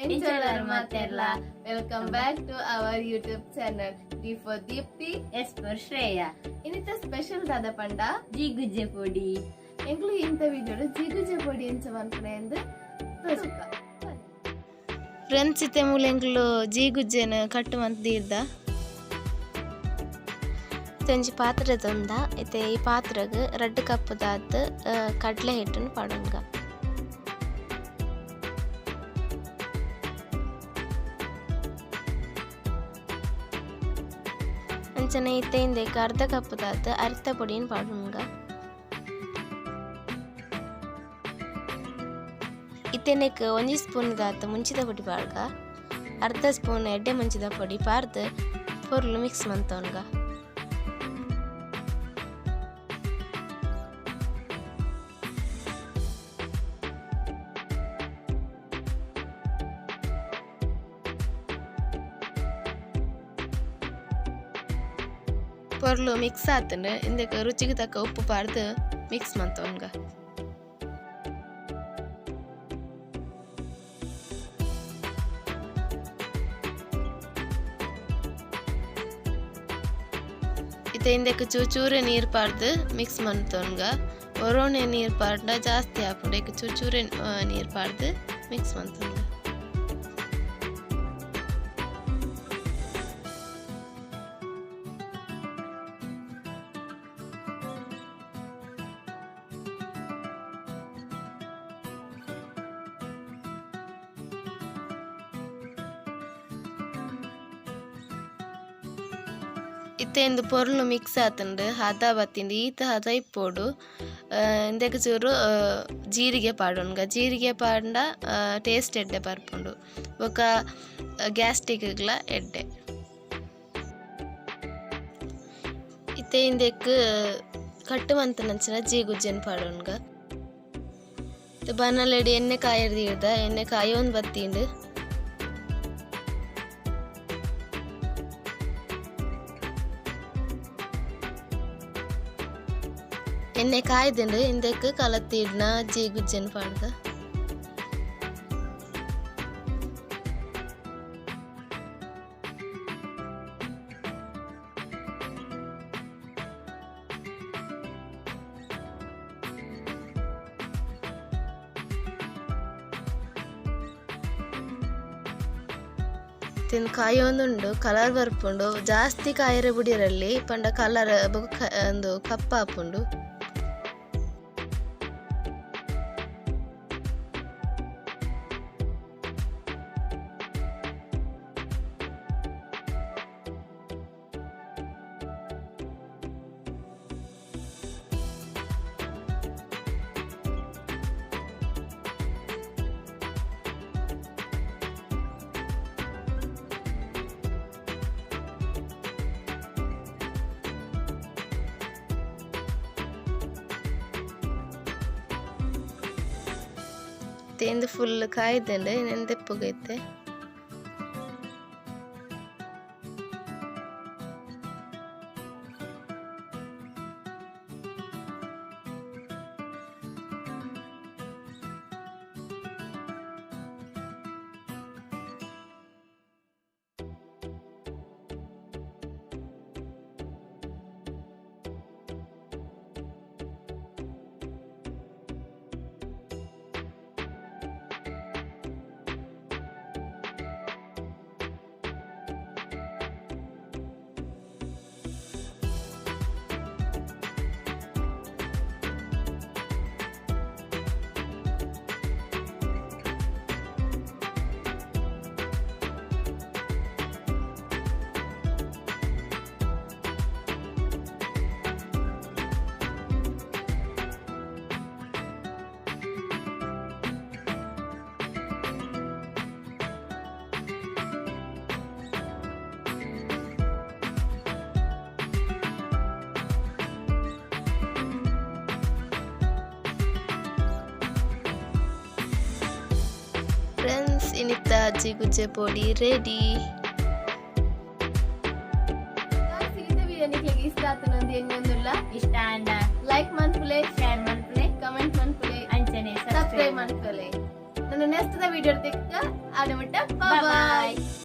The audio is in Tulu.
ಎಂಚಲರ್ ಮಾತೆರ್ಲ welcome back to our YouTube channel D for Deepti, S for Shreya. ಇನ್ನಿತ special ದಾದ ಪಂಡ ಜೀಗುಜ್ಜೆ ಪೊಡಿ. ಎಂಕ್ಲು ಇಂತ ವಿಡಿಯೋಡು ಜಿಗುಜೆ ಪೊಡಿ ಎಂಚ ಮನ್ಪುನೆ ಎಂದು ತೋಜುಕ. ಫ್ರೆಂಡ್ಸ್, ಇತ್ತೆ ಮೂಲು ಎಂಕ್ಲು ಜೀಗುಜ್ಜೆನ್ ಕಟ್ಟು ಮಂತ್ ದೀರ್ದ. ಒಂಜಿ ಪಾತ್ರೆ ತೊಂದ. ಇತ್ತೆ ಈ ಪಾತ್ರೆಗ್ 2 ಕಪ್ ದಾತ್ ಕಡ್ಲೆ ಹಿಟ್ಟನ್ನು ಪಾಡೊನ್ಗ. ಅಂಚನೆ ಇತ್ತೆ ಇಂದೆಕ್ ಅರ್ಧ ಕಪ್ ದಾತ್ ಅರಿತ ಪೊಡಿನ್ ಪಾಡೊನ್ಗ. ಇತ್ತೆ ನೆಕ್ 1 ಸ್ಪೂನ್ ದಾತ್ ಮುಂಚಿದ ಪೊಡಿ ಪಾಡ್ಗ, ಅರ್ಧ ಸ್ಪೂನ್ ಎಡ್ಡೆ ಮುಂಚಿದ ಪೊಡಿ ಪಾರ್ದ್ ಪೊರ್ಲು ಮಿಕ್ಸ್ ಮಂತೊನ್ಗ. ಪೊರ್ಲು ಮಿಕ್ಸ್ ಆತಂಡ್. ಇಂದೆಕ್ ರುಚಿಗೆ ತಕ್ಕ ಉಪ್ಪು ಪಾರ್ದ್ ಮಿಕ್ಸ್ ಮಂತೊನ್ಗ. ಇತ್ತೆ ಇಂದೆಕ್ ಚೂಚೂರೆ ನೀರ್ ಪಾರ್ದ್ ಮಿಕ್ಸ್ ಮಂತೊನ್ಗ. ಒರೋನೆ ನೀರ್ ಪಾರ್ಡ ಜಾಸ್ತಿ ಆಪುಂಡು. ಏಕ್ ಚೂಚೂರೆ ನೀರ್ ಪಾರ್ದ್ ಮಿಕ್ಸ್ ಮಂತೊನ್ಗ. ಇತ್ತೆ ಇಂದು ಪೊರ್ಲು ಮಿಕ್ಸ್ ಆತುಂಡು. ಹದ ಬತ್ತಿಂಡು. ಈತ ಹದ ಇಪ್ಪೊಡು. ಇಂದೆಕ್ ಚೂರು ಜೀರಿಗೆ ಪಾಡೊನ್ಗ. ಜೀರಿಗೆ ಪಾಡ್ಂಡ ಟೇಸ್ಟ್ ಎಡ್ಡೆ ಬರ್ಪುಂಡು. ಬೊಕ ಗ್ಯಾಸ್ಟ್ರಿಕ್ಗ್ಲ ಎಡ್ಡೆ. ಇತ್ತೆ ಇಂದೆಕ್ ಕಟ್ಟು ಮಂತನಂಚಿನ ಜೀಗುಜ್ಜೆನ್ ಪಾಡೊನ್ಗ. ಇತ್ತೆ ಬನಲೆಡ್ ಎಣ್ಣೆ ಕಾಯೆರ್ ದೀಡ್ದ. ಎಣ್ಣೆ ಕಾಯೊಂದು ಬತ್ತಿಂಡು. ಎಣ್ಣೆ ಕಾಯ್ದುಂಡು. ಇಂದೆಕ್ ಕಲತ್ತಿಡ್ನ ಜೀಗುಜ್ಜೆನ್ ಪಾಡ್ದ. ತಿನ್ ಕಾಯೊಂದುಂಡು. ಕಲರ್ ಬರ್ಪುಂಡು. ಜಾಸ್ತಿ ಕಾಯರೆ ಬುಡಿರಲ್ಲಿ ಪಂಡ ಕಲರ್ ಬೊಕ ಉಂದು ಕಪ್ಪಾಪುಂಡು. ಇಂದು ಫುಲ್ ಕಾಯ್ದುಂಡು. ನೆಂದೆಪ್ಪುಗೈತೆ. ಫ್ರೆಂಡ್ಸ್, ಇನ್ನಿತ್ತ ಜೀಗುಜ್ಜೆ ಪೊಡಿ ರೆಡಿ. ಇಷ್ಟ ಆತನೊಂದು ಎಣ್ಣೊಂದುಲ್ಲ. ಇಷ್ಟ ಆಂಡ ಲೈಕ್ ಮನ್ಪುಲೆ, ಶೇರ್ ಮನ್ಪುಲೆ, ಕಮೆಂಟ್ ಮನ್ಪುಲೆ, ಅಂಚನೆ ಸಬ್ಸ್ಕ್ರೈಬ್ ಮನ್ಪುಲೆ. ನೆಕ್ಸ್ಟ್ ದ ವಿಡಿಯೋ ತಿಕ್ಕ ಆಡ ಮುಟ್ಟ. ಬಾಯ್.